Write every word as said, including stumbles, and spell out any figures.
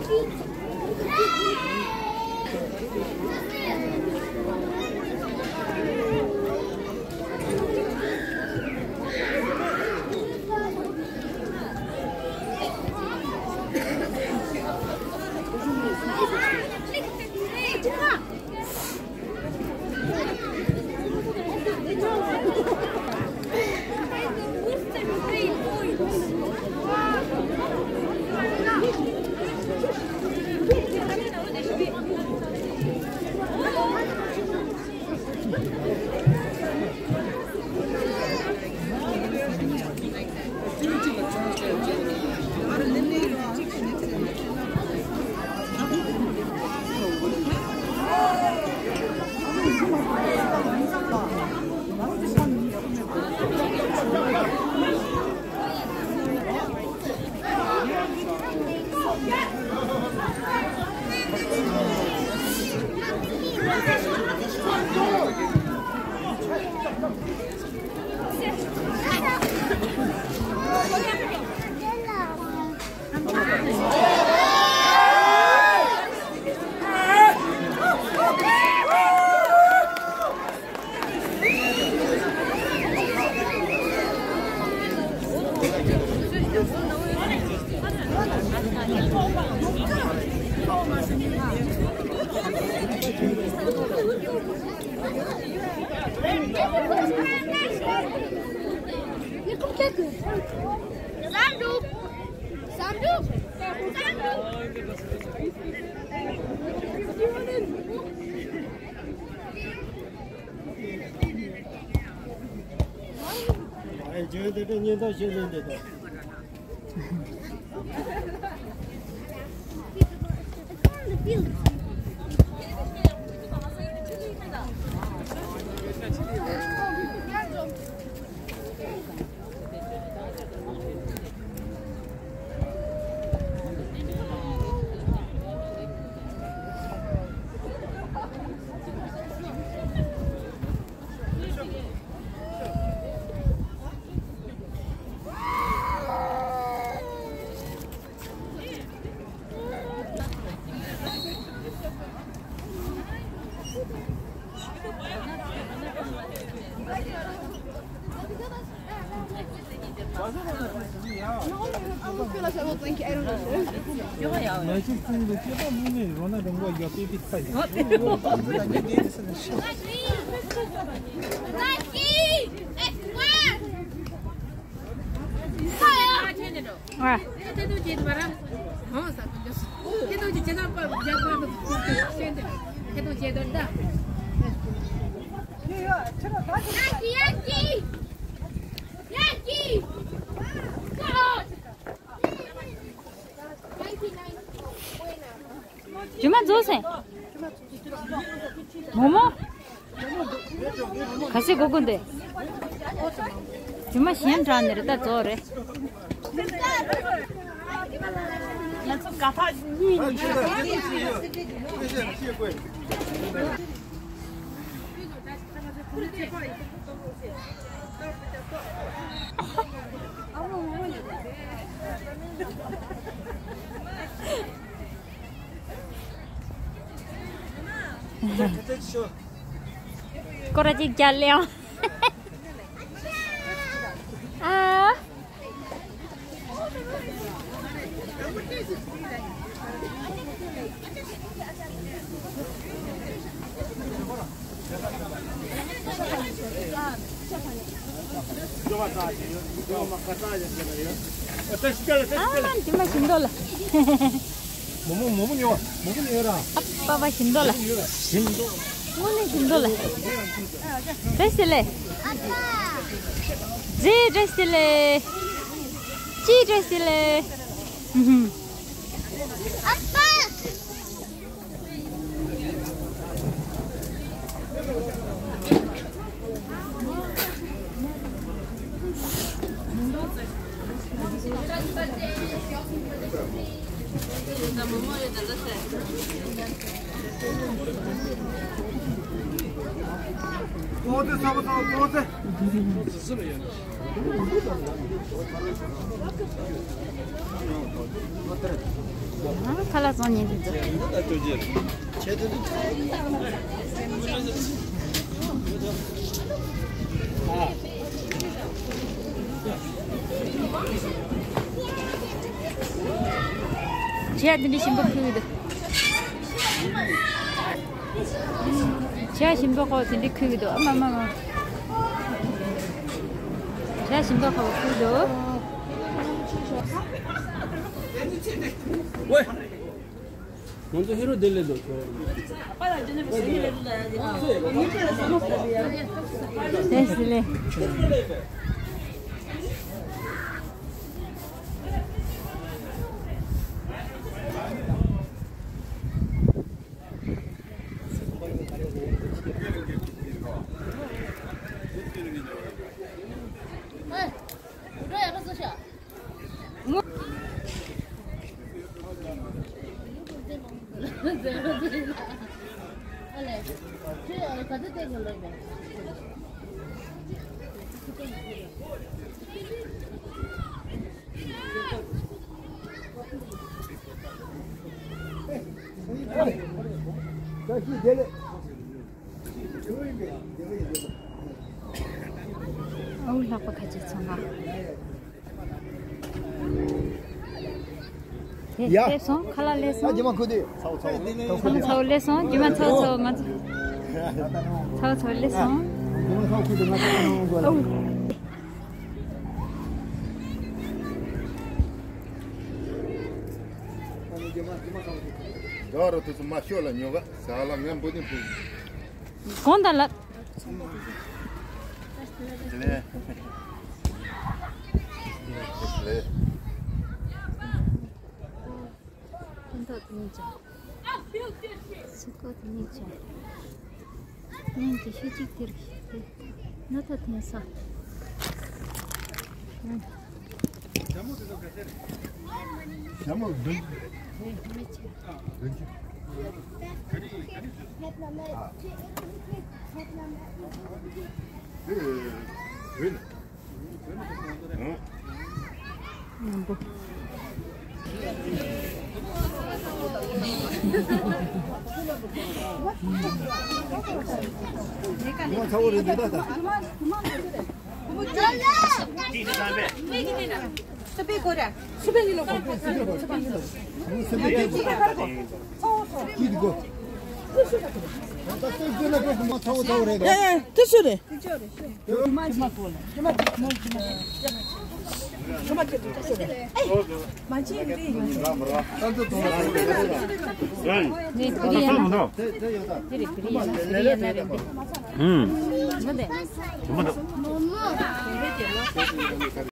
ཨེ། ཇོ་དེ་དེ་ཉེན་བརྡ་ཞིག་ལེན་དེ་དང་། རྗེས་མ་རྫོགས་སེ། མོ་མོ། ག་སེ་གོ་གོ་འདི། རྗེས་མ་གཞན་དྲག་ནི་རེད། ད་རྫོགས་རེད། ང་ཚོ་ག་ཐག་གཉིས་ནས། སྐོར་ར་གཅིག་རྒྱག་ལེའོ། ཨ། ཨ་མ་འདི་མ་ཞིམ་འདུག་ལ། མོ་མོ་མོ་མོ་ཉོ་བ། མོ་མོ་ཉོ་ར། ཨ་པ་པ་ཞིམ་འདུག་ལ། ཞིམ་འདུག་དངོས་གནས་ཞིམ་འདུག་ལ། བཀྲ་ཤིས་བདེ་ལེགས། ཨ་ཕ། ཇི་བཀྲ་ཤིས་བདེ་ལེགས། ཅི་བཀྲ་ཤིས་བདེ་ལེགས། ཨུ་ཧུམ། ཨ་ཕ། ཁ་ལག་བཙོང་ཉན་དུ་འཛུལ། ཇ་དེ་འདྲ་ཞིམ་པོ་ཁུར་གི་འདུག་ཇ་ཞིམ་པོ་ཁོ་དེ་འདྲ་ཁུར་གི་འདུག་ཨ་མ་མ་མ། ཇ་ཞིམ་པོ་ཁོ་ཁུར་འདུག་ང་ཚོ་ཧེ་རོ་དེ་ལས་འདུག་ཁྱོད། དེ་སི་ལེ། ཨའུ་ལྷག་པ་ཁ་ཅིག་ཚང་མ། དེ་ཡ། སླེབས་སོང་། ཁ་ལག་སླེབས་སོང་། རྗེས་མ་ཁུ་དེ་ཚའོ་ཚའོ་ཚའོ་ཚའོ་སླེབས་སོང་། རྗེས་མ་ཚའོ་ཚའོ་ང་ཚོ་ཚའོ་ཚའོ་སླེབས་སོང་། རྗེས་མ་ཚའོ་ཁུ་དེ་ང་ཚོ་ཨའུ། འགྲོ་རུ་དུས་སུ་མ་ཤོད་ལ་ཉོ་ག་ཟ་ལ་ངན་པོ་ནི་ཕུལ། གོང་དང་ལ། ལེ། ལེ། སྤུ་མདོག་དེ་ནས་ཅང་། སུ་ཀོ་དེ་ནས་ཅང་། ངན་གྱི་ཤུ་གཅིག་དེར་གྱི་དེ་ན་ད་དེ་ས། ཞྭ་མོ་བདུན། མི་ཆེ། བདུན་ཅུ། ཨ། ཨེ། རེད། ཨང་། མཉམ་པོ། ཚ་བོ་རེད་འདུག་ད་ད། ཡ་ཡ་དེ་སུ་རེད།